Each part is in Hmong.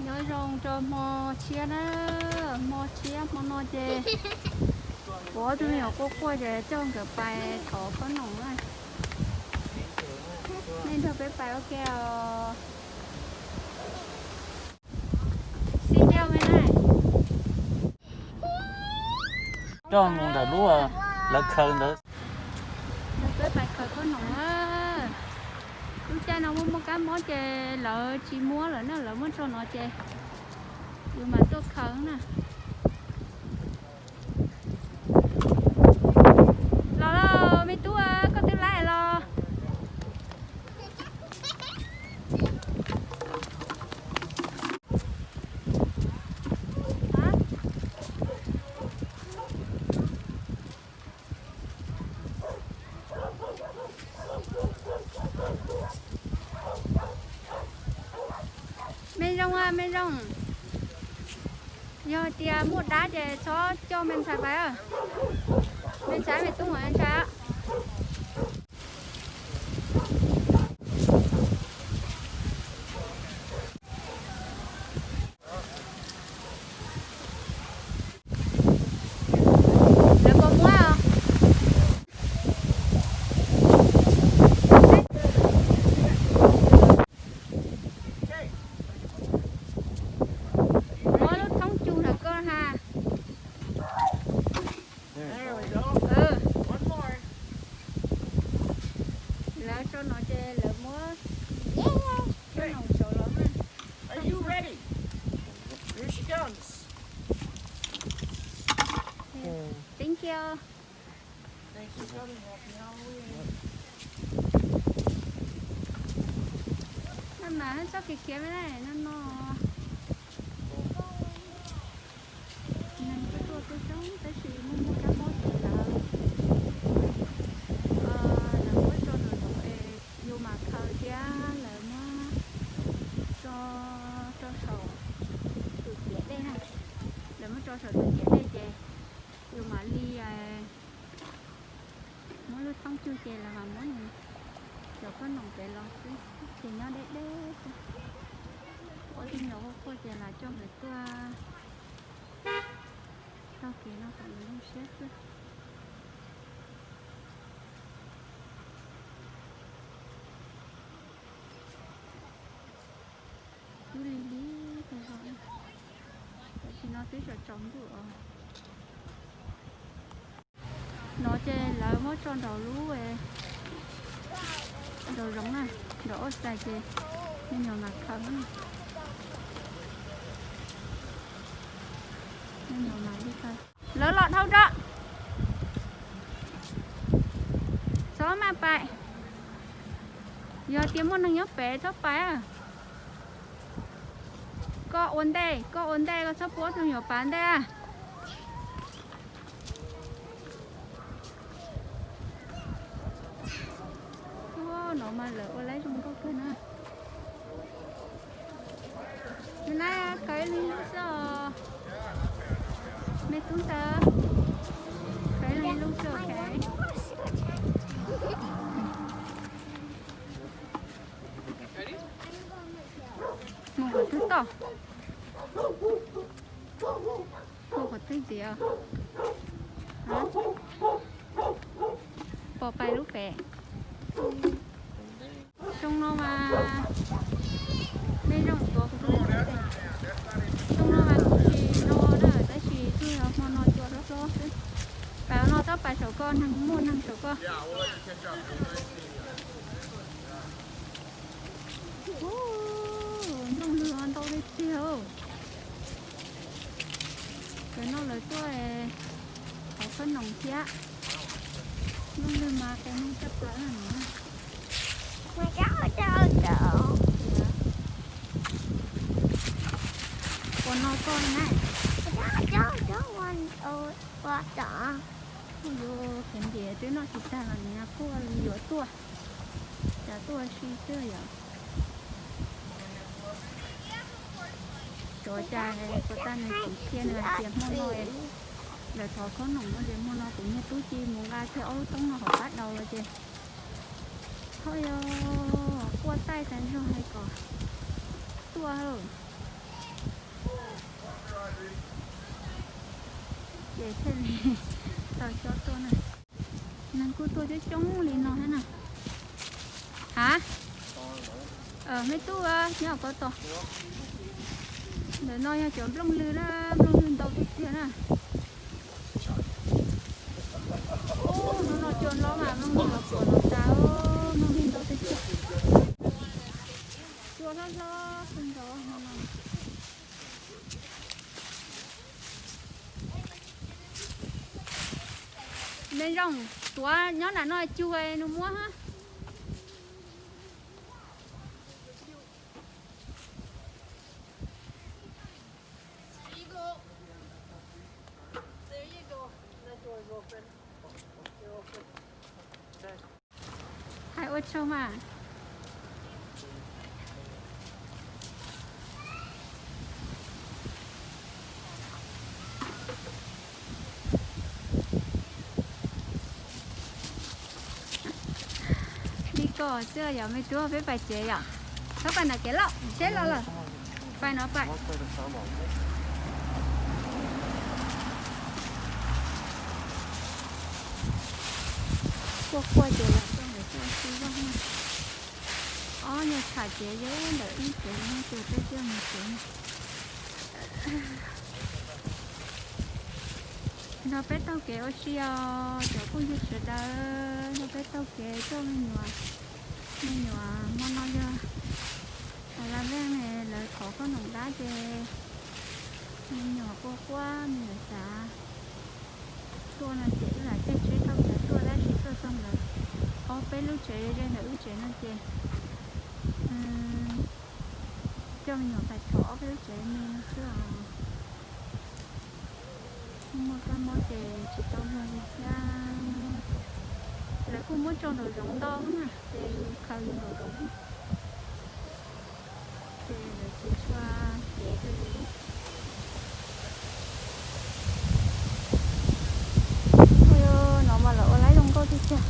Nyob zoo rau hmo tshiab na, hmo tshiab hmo no ces kuv ob tug me nyuam quaj quaj ces coj nkawd pais thov khob noom na. Nej nrog peb pais ua ke os. Xi ncauj me na. Coj mus ntawm lub lawv khaws ntawd. Peb pais khaws khob noom na. Lub caij no muaj muaj kab mob ces lawv tsis muab lawm na, lawv muab tso no ces yus mam tuaj khaws na. Los los me tub, koj twb laiv los? Me zoo, me zoo. Yog tias muaj dab ces txhob coj me ntxhais pais. Me ntxhais, me tub, me ntxhais. Lawv puas muab os? Muab lub thoob cug ntawm koj ha. Lawv tso no ces lawv muab khob noom saud los na. Thank you. Noj mas txhob khiav khiav me na, noj no. Neeg kuj tuaj coob coob tab sis muaj muaj kab mob ces lawv, lawv muab tso ntawm no es yus mam khaws thiab lawv muab tso rau saum tus ciav dej na. Lawv muab tso saum tus ciav dej ces yus mam li muab lub thoob cug ces lawv mam muab nws cov khob noom pem los xwb, ces nyob deb deb xwb. Ua tib nyuag quaj quaj ces lawv coj nkawd tuaj taug kev no kom nws zoo siab xwb. Twb lig lig tag zog, tam sim no twb tsaus tsaus ntuj os. No ces lawv muab tso nraum lub, nraum zoov na, nraum oj xais ces me nyuam mas khaws. Me nyuam mas li khaws. Lawv los dhau tso. Txhob maj pais. Yog tias muaj neeg nyob pem txhob pais. Koj ua ntej, koj ua ntej, koj txhob pub tus me nyuam pais ntej. No mas lawv ua lawv zoo nkauj kawg na. Nab, khaws ib leeg lub xwb os. Me tub ntawd, khaws ib leeg lub xwb, ok. Mus qhov twg tod? Mus qhov twg ntxiv? Pom pais lub pem. Xyoo no mas, me zoo tuav kuv tus, xyoo no mas kuv tsis no na, tab sis twb yog hmo no cua hlob hlob xwb. Pais no txhob pais saum ko, neeg muaj neeg saum ko. Nplooj lwg ntau tiag tiag. Cov no lawv tuaj thov khob noom thiab. Nplooj lwg mas qee neeg tshaj plaws no. Ua no koj na. Yuav khev ntias twb noj tsis tag los nyias quaj li yuav tuaj. Cas tuaj si xwb yom. Xyov cas puas tas nws txiv qhia nws hais tias hmo no lawv thov khob noom no ces hmo no kuv niag tub ci mus nqa kiag ob lub toob no hauv qab daus los ces, ho yog quaj taij tas zog hais kom tuaj. Ces thiaj li tau cob tuaj na. Neeg kuj tuaj coob coob li no thiab na. Hav, me tub nyob ko tos. Ntawm no yog cov nplooj lwg na, nplooj lwg ntau tiag tiag na. Hnub no cua hlob mas nplooj lwg los puas los tas, nplooj lwg ntau tiag tiag. Cua hlob hlob kawg nkaus no. Me Zoo, tuav nyob nram no cuag nws muab. Hais ua tsaug mas. Li ko xwb yog me tub peb pais tsev yom. Txhob pais ntawm kev loj, seb los lawm. Pais no pais. Quaj quaj ces los txog ntawm txoj kev loj. Ob nyuag tsham kev yog ntawm ib kev no ces peb coj mus tsev. Nrog peb taug kev ua si os cov phooj ywg sawv daws, nrog peb taug kev coj me nyuam, me nyuam hmo no yog laj leej lawv thov koj noom dab ces me nyuam quaj quaj me nyuam xav tuaj no ces wb lam caij tsheb taug kev tuaj tab sis tuaj txog ntawd ob peb lub tsev ze ntawm wb tsev no ces coj me nyuam pais thov ob peb lub tsev me no xwb os. Muaj kab mob ces tsis tau luag li thiab. Lawv kuj muab tso nraum zoov ntau na ces yus khaws yus nraum zoov ces lawv tsis tshua cev li. Ua no mas lawv ua laib zoo nkauj tiag tiag.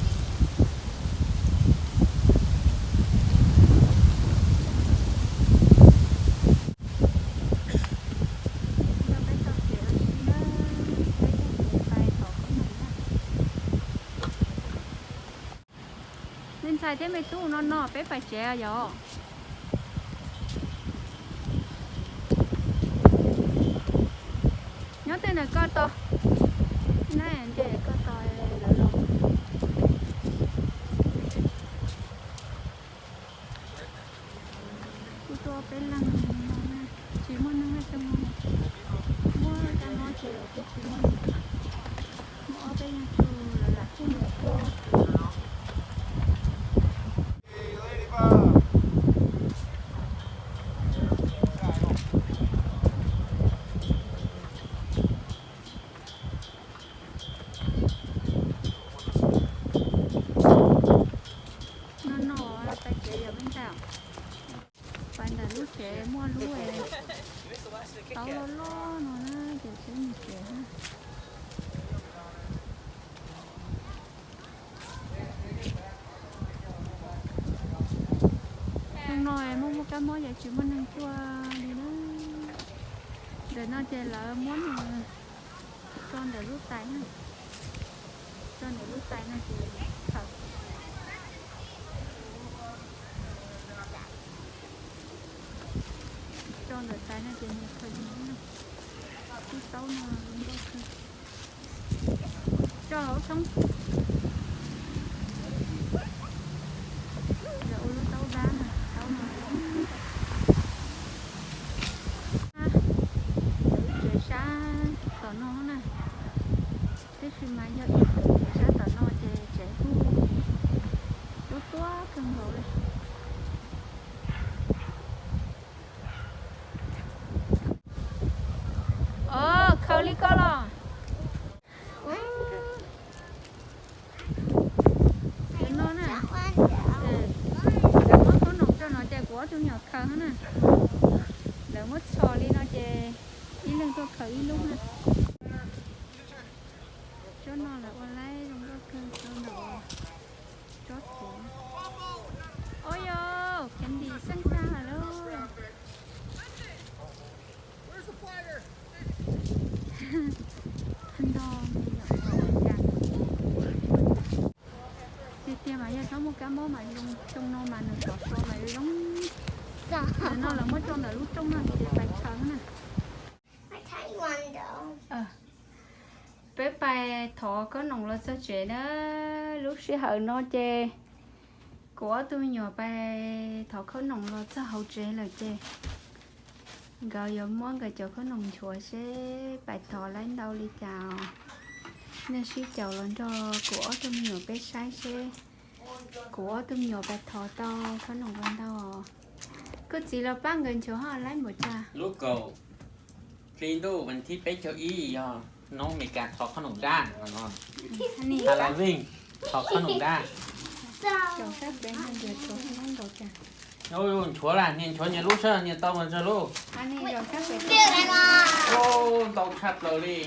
Nyob peb txoj kev ua si na, peb txoj kev pais tom qab no na. Me ntxhais thiab me tub no no peb pais tsev yom. Nyob tej ntawm koj tos, nyob tej ntawm koj tos lawv los. Kuj tuaj peb leeg no na, tsis muaj neeg na, muaj kab mob ces tsis muaj neeg, muaj ob peb leeg tsuas lawv lam tseem tuaj. No no, pais tsev yom me ntxhais. Pais ntawm lub tsev muaj lub taub loj loj no na ces peb mus tsev na. Hnub no muaj muaj kab mob ces tsis muaj neeg tuaj li na. Ntawm no ces lawv muab nws tso ntawm lub tais na, tso ntawm lub tais no ces khaws, tso ntawm tais no ces nws khaws zoo na. Lub taub no zoo nkauj kawg. Tso hauv thoob. Lawv ua lub taub dab na, taub no. Lawv ib tsev sab tom no na, tab sis mas yog ib tsev sab tom no ces tsev kuj tuab tuab kawg nkaus li. Os, khaws li koj los. Cov no na, lawv muab khaub noom rau no ces kuv ob tug me nyuam khaws na. Lawv muab txhos li no ces ib leeg tuaj khaws ib lub na. Tsob no lawv ua laib zoo nkauj kawg rau ntawm tsob txhuv. Ua yog candy xeeb tag lawm lauj. Mob mas zoo, xyoo no mas nws tov so mas zoo. Nws no lawv muab tso ntawm lub rooj no ces pais tshaw na. Peb pais thov khaub noom los txog tsev na. Lub sij hawm no ces kuv ob tug me nyuam pais thov khaub noom los txog hauv tsev lawm ces nkawd yuav muab nkawd cov khaub noom nchuav seb pais thov laib ntau li cas os. Nej sib caum los nrog kuv ob tug me nyuam peb saib seb kuv ob tug me nyuam pais thov tau khaub noom los ntau os. Koj txiv los pab nkawd nchuav ho laib npaum cas. Lub kaum hli ntuj vas thib peb caug ib yog noob Mes Kas thov khaub noom dab no. Halloween thov khaub noom dab. Nchuav las, niag nchuav nyias lub sab niag tau mas tsawg lub. Ntau tshaj plaws li.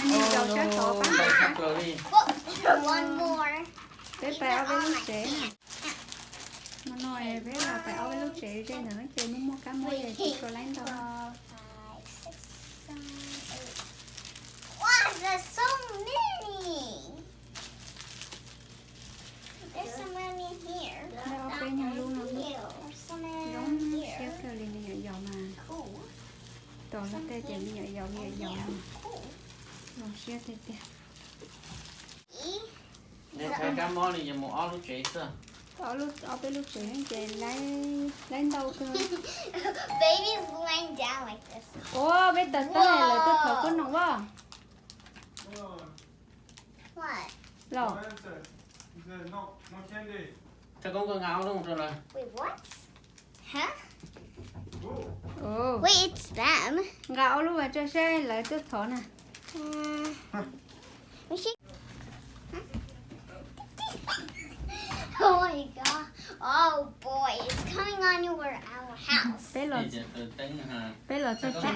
Ntau tshaj plaws li. Peb pais ob peb lub tsev na. Hmo no peb los pais ob peb lub tsev ze ntawd ces muaj muaj kab mob ces tsis tshua laib ntau. Ob peb nyuag lub no zoo siab kawg li, me nyuam yaus mas. Tos luag tej ces me nyuam yaus me nyuam yaus zoo siab tiag tiag. Nej thaij kab mob li yog mus ob lub tsev xwb. Ob peb lub tsev ces laib ntau kawg. Ua peb tawm tag lawv tuaj thov khaub noom as. Los, koj nqa ob lub rau lawv. Nqa ob lub vas tso seb lawv tuaj thov na. Peb los, peb los txog tsev,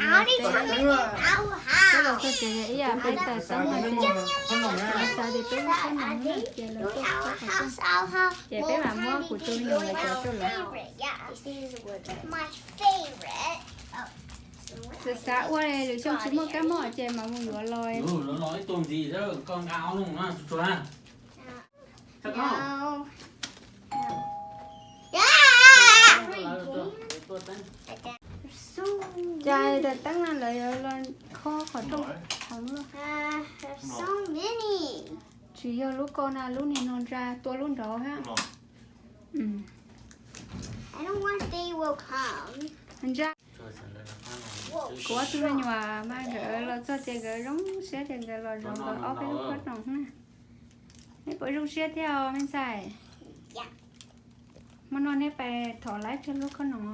peb los txog tsev ib yam peb tawm teeb no ces xav tias peb muab khaub noom no ces lawv tuaj thov khaub noom ces peb mam muab kuv tus me nyuam lawv cov rau lawv. Xav xav ua lwm xyoo tsis muaj kab mob ces mam mus yuav los. Los ib tug ntxiv, koj nqa ob lub no tsuag tsuag. Cas tawm teeb no lawv yuav los khob qhov rooj. Tsis yog lub ko na, lub niag no ntsa tua lub nraud thiab. Ntsa. Kuv ob tug me nyuam mas nkawd los txog ces nkawd zoo siab ces nkawd los zov nkawd ob peb lub khaub noom na. Nej puas zoo siab thiab os me ntxhais? Hmo no nej pais thov laib tsawg lub khaub noom?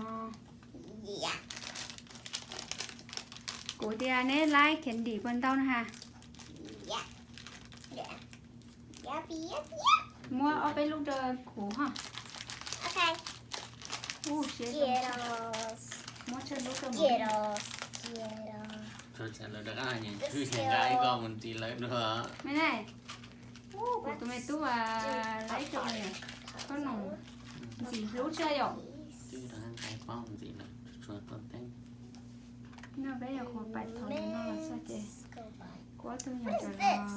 Kuv tias neb laib khiav ntim puas ntau na has. Muab ob peb lub rau kuv ho. Ub, siab zoo. Muab tsawg lub rau kuv. Nqa ib ko mus ntim lawv dua. Me ne, kuv tus me tub laib rau khaub noom ntxim hlub tshaj yom. Noj peb yog kuv pais thov ntawm no los txog ces kuv ob tug nyuam tseem los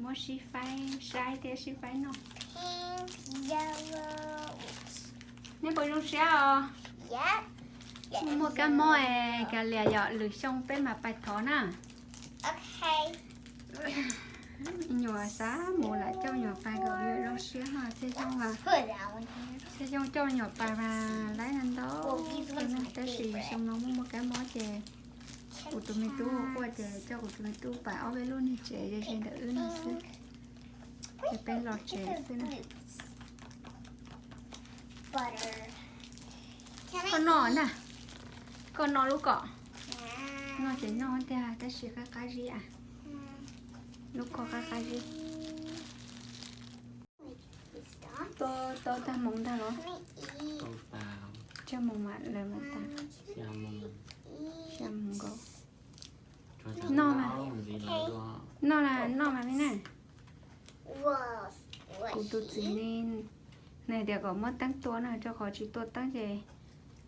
muab sib faib saib thiab sib faib noj. Nej puas zoo siab os? Muaj muaj kab mob es kav liam yom, lwm xyoo peb mam pais thov na. Me nyuam xav mus lawm, coj me nyuam pais kom zoo siab ho. Tej xyoo, tej xyoo coj me nyuam pais mas laib ntau, tab sis xyoo no muaj muaj kab mob ces kuv tus me tub quaj ces coj kuv tus me tub pais ob peb lub niag tsev ze ze ntawm wb no xwb. Ces peb los tsev xwb na. Koj noj na, koj noj lub ko. Noj ces noj tiag tab sis qab qab zib a. Lub ko qab qab zib. Tau tag hmoov ntag los? Tsawg hmoov mas lawv mam tas? Xya hmoov nkaus. Noj mas, noj, noj mas me na. Kuv tus txiv ne, nws hais tias kom muab teeb tua no, rau qhov tsis tua teeb ces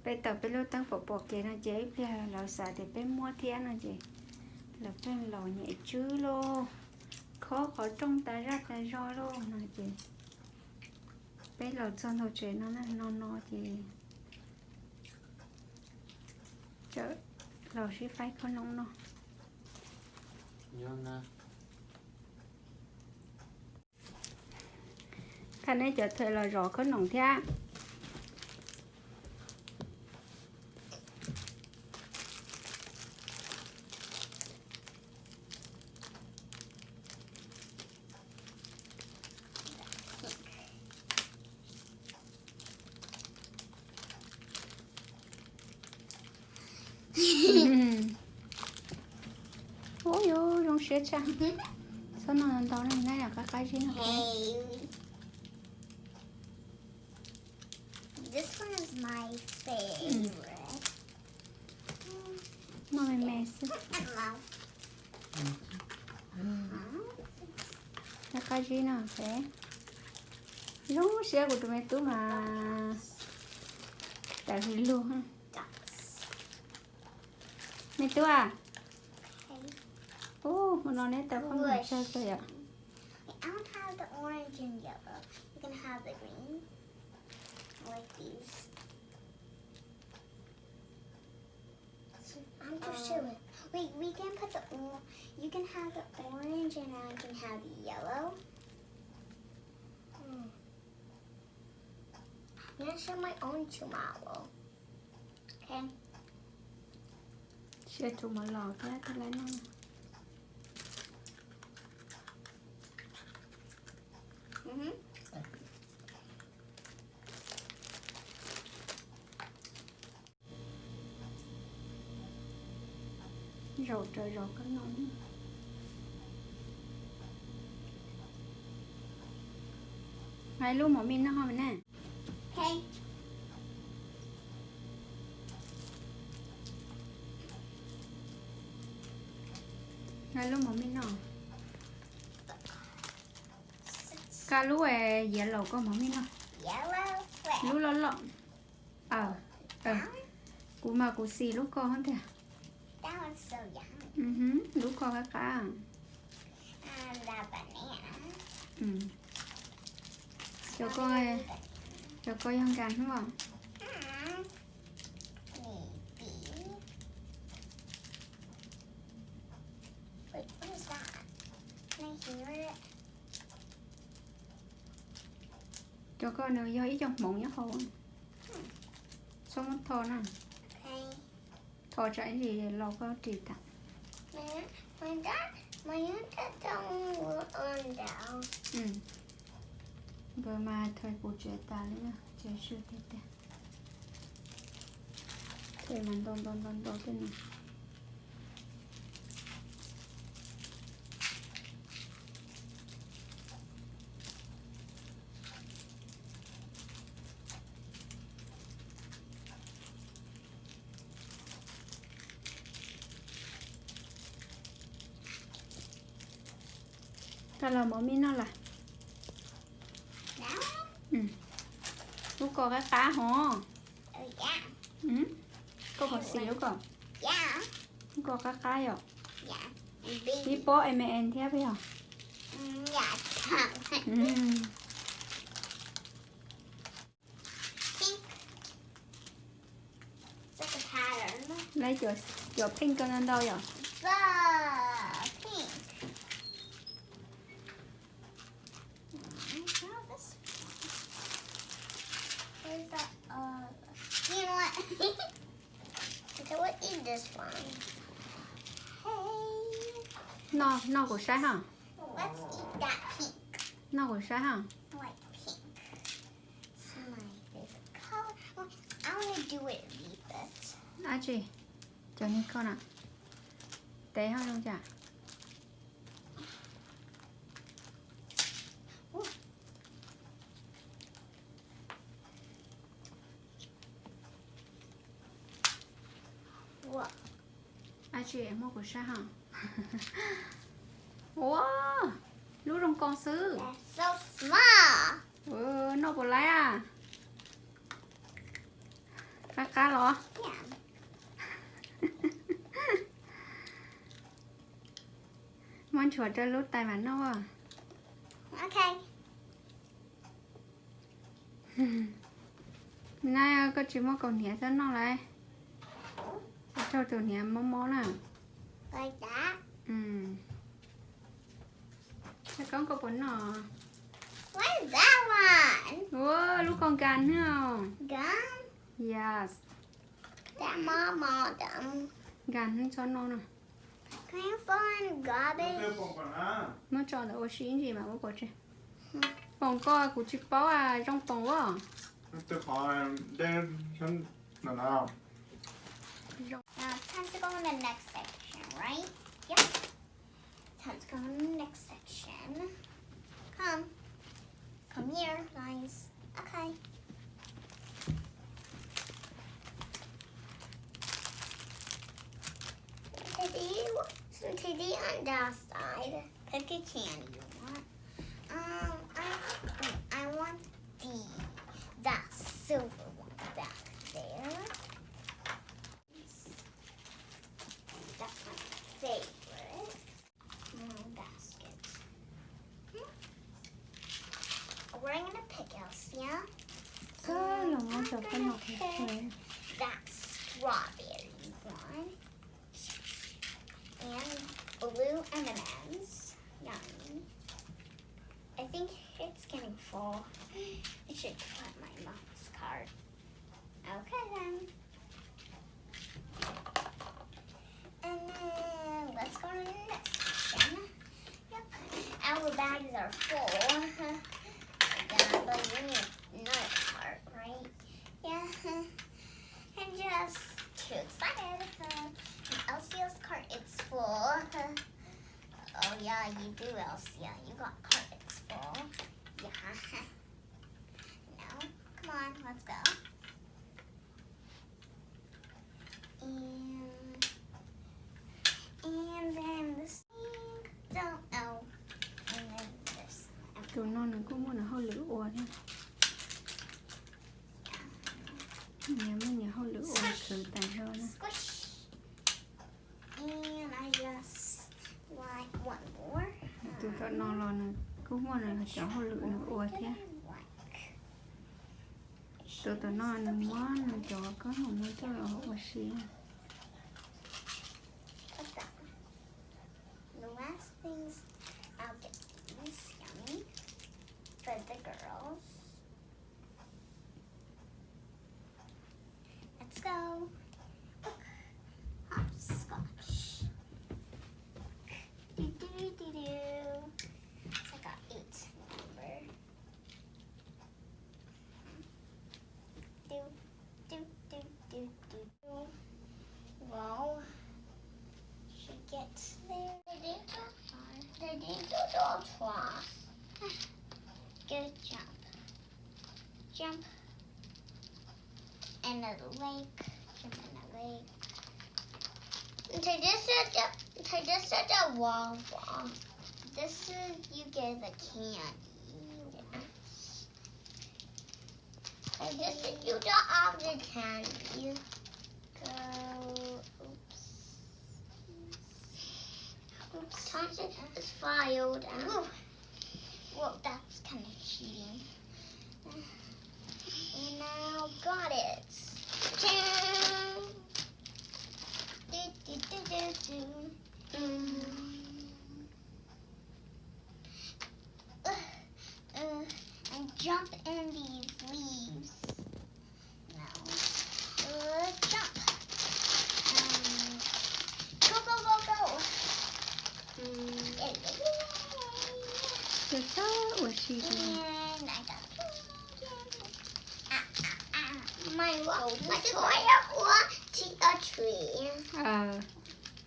peb tawm peb lub teeb pom pom kev no ces ib pliag lawv xav tias peb muab thiab no ces lawv pheej los nyem tswb lauj, khob qhov rooj tas zaj tas zog lauj no ces Peb los txog ntawm tsev no na, no no ces txawm los sib faib khob noom no. Thaj neb cov thawj los zov khob noom thiab. Ub, yuav zoo siab tshaj. Txhob noj ntau, noj qab qab zib no. Noj me me xwb. Qab qab zib no, zoo siab kuv tus me tub mas tawm hws lug. Me tub a, ub, hmo no neb tau khob noom tsawg kawg yom? I'm just sure. Wait, we can put the or- you can have the orange and I can have the yellow. Mm. I'm gonna share my own tomorrow. Okay. Share tomorrow thiab thiaj li noj. Mhm. Zaum rawv zov koj noj. Hais lub mov mij noj me ne. Hais lub mov mij noj. Ka lub yellow koj mov mij noj. Lub loj loj. Kuv mas kuv xis lub ko hab tiag. Lub ko qab qab. Cov ko yog nkas hnub. Cov ko nws yog ib co hmoov nyob hauv. Txhob muab tho na. Tho tsam ib ntsis los koj ris tas. Nkawd mas thawj kuv tsev tas li na, tsev swm tiag tiag. Thawj mas ntau ntau ntau ntau tej no. Koj los mov mij noj lawm. Lub ko qab qab hov. Koj puas xis lub ko? Lub ko qab qab yom. Ib pob M and M thiab puas yog? Lawv cov pink ko ntau ntau yom. Noj, noj kuv saib ha. Noj kuv saib ha. Ab tsi, cov niag ko na, tev ho zoo cas. Ab tsi, muab kuv saib ha. Ua, lub zoo ko xwb. Noj puas laib a? Qab qab los? Muab nchuav rau lub tais mam noj. Ok. Na, koj tsis muaj kaus hniav txhob noj lauj. Raug tus hniav mob mob na. Koj, koj puas noj? Ua, lub kaus nkas na. Yes. Nkas txhob noj na. Muab tso ntawm ua si ib ntsis mas muab pov tseg. Poom koj kuv tsis paub, zoo poom as. Time to go on the next section, right? Yep. Time to go on the next section. Come. Come here, guys. Okay. Today, today on that side, pick a candy you want. Um, I, I want the, that silver one back there. That's my favorite. My basket. Hmm. We're gonna pick, Elsia. So I'm gonna pick that strawberry one. And blue M and M's. Yummy. I think it's getting full. I should put my mom's card. Okay then. And then let's go to the next section. Yep. Our bags are full. Yeah, but we need another cart, right? Yeah. I'm just too excited. And Elsia's cart is full. Oh yeah, you do, Elsia. You got cart is full. Yeah. Now, come on, let's go. And, and then this thing, don't know. And then this. Tus no nws kuj muaj nws hauj lwm ua thiab. Nyias muaj nyias hauj lwm ua khwv tas zog na. Squish. And I just want one more. Tus tom no los nws kuj muaj nws cov hauj lwm nws ua thiab. Tus tom no nws muab nws cov koob hmoov no coj los ua si. The last things, I'll get these, yummy, for the girls. Let's go. Hopscotch. Do, do, do, do, do. It's like a eight number. Do, do, do, do, do. Well, should get there. They didn't go far. They didn't go too far. Good jump. Jump in the lake. Jump in the lake. Okay, this is the, okay, this is the wall wall. This is, you get the candy. Okay, this is, you get all the candy. Go. Oops. Oops. Thompson is filed. Ooh. Well, that's kind of cheating. And now got it. Ching. Do, do, do, do, do. Mm. Uh, uh, and jump in these leaves. No. Uh, jump. Um, go, go, go, go. Mm. Yeah, yeah, yeah, yeah, yeah. Tus txhob ua si li. And I got pink candy. Ah, ah, ah. My, my, my, my, my, tree.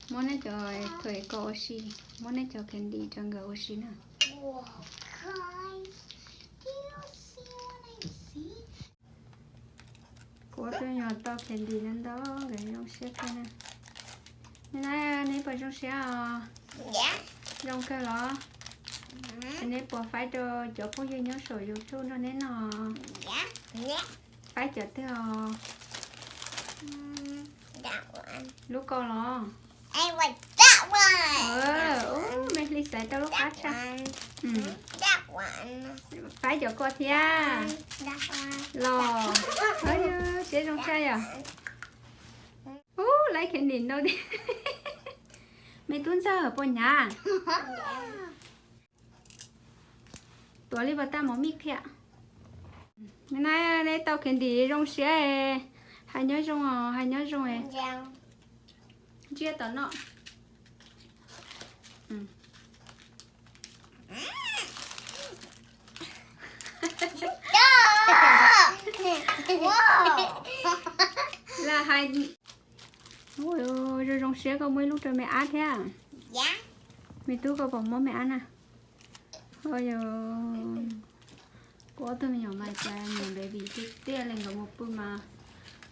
Muab nej cov toy kom ua si, muab nej cov candy rau nkawd ua si na. Whoa, guys, do you see what I see? Kuv ob tug nyuam tau candy ntau ntau, nkawd zoo siab kawg na. Neb puas zoo siab os? Zoo kawg los? Ces neb puas faib rau cov phooj ywg nyob saum YouTube nrog neb noj? Faib cov twg os? Lub ko los? Ub, me hli xaiv tau lub qab tshaj. Faib cov ko thiab. Los, siab zoo tshaj yom. Ub, laib candy ntau tiag. Me tub ntxawg puas hnyav? Tuav li pas tag mov mij qhia. Na, neb tau candy zoo siab, hais nyob zoo os, hais nyob zoo. Ntsiab tom noj. Lam hais, zoo zoo siab koj muab ib lub rau me ab thiab. Me tub koj puas muab me ab na? Kuv ob tug me nyuam mas cas nyiam baby tiag tiag li, nkawd mus pw mas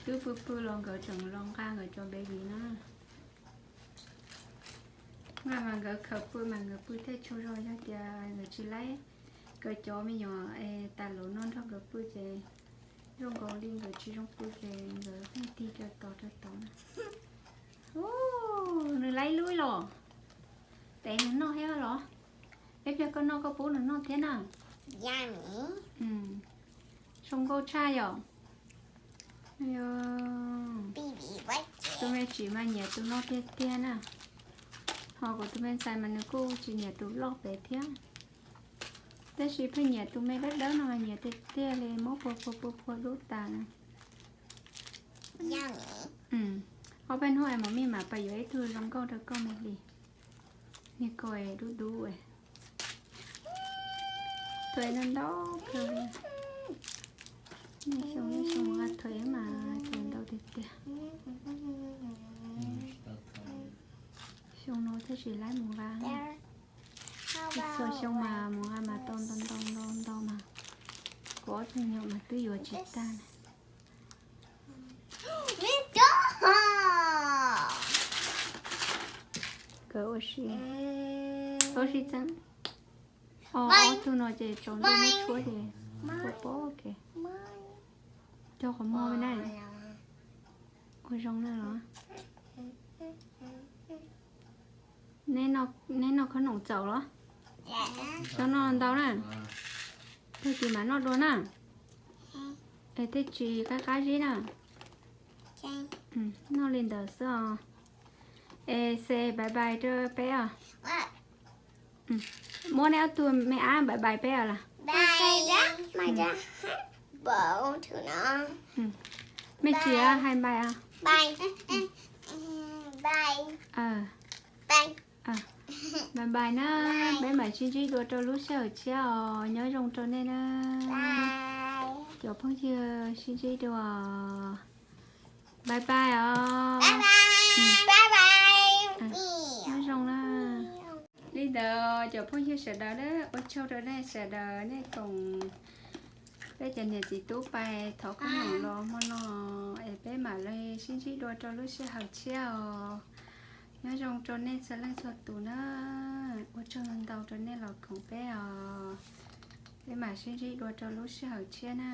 twb pw pw los nkawd tseem los nqa nkawd cov baby na. Nqa mas nkawd khaws pw mas nkawd pw thiaj tsaug zog, yog tias nkawd tsis laib nkawd cov me nyuam es tas los noj nrog nkawd pw ces zoo nkaus li nkawd tsis zoo pw ces nkawd pheej tig rau tod rau tod na. Nws laib lub los, tev nws noj thiab los? Ib pliag koj noj koj pub nws noj thiab na. Zoo nkauj tshaj yom. Tus me tsis mas nyiam tus no tiag tiag na. Ho kuv tus me ntxhais mas nws kuj tsis nyiam tus loj pem thiab, tab sis pheej nyiam tus me dawb dawb no mas nyiam tiag tiag li, muab phua phua phua phua dub tas na. Ob peb hnub es mam mij mam pais yuav ib tug zoo nkauj rau koj me hli. Niag ko dub dub, thuav ntau ntau kawg li. Nej xyoo nej xyoo mus nqa thuav mas thuav ntau tiag tiag. Xyoo no thiaj tsis laib mus nqa. Txhua xyoo mas mus nqa mas tau ntau ntau ntau ntau mas kuv ob tug me nyuam mas twb yuav tsis tag na. Kawg ua si, ua si txeeb. Ob tug no ces tsaus ntuj muab tshuab ces pom pom kev. Cog qhov muag na. Ua zoo na los. Neb noj khob noom txaus los? Cov no ntau na. Tag kis mam noj dua na. Es thiaj tsis qab qab zib na. Noj li ntawd xwb os. Es say bye bye rau peb os. Muab neb ob tug me ab bye bye peb os las. Me tsis hais bye os. Bye bye na, peb mam sib ntsib dua rau lub sij hawm tshiab os, nyob zoo rau nej na. Cov phooj ywg sib ntsib dua. Bye bye os. Nyob zoo na. Li ntawd cov phooj ywg sawv daws na, ua tsaug rau nej sawv daws nej koom peb cov niam txiv tub pais thov khoom los hmo no, es peb mam li sib ntsib dua rau lub sij hawm tshiab os. Nyob zoo rau nej txhua leej txhua tus na, ua tsaug ntau rau nej los koom peb os. Peb mam sib ntsib dua rau lub sij hawm tshiab na.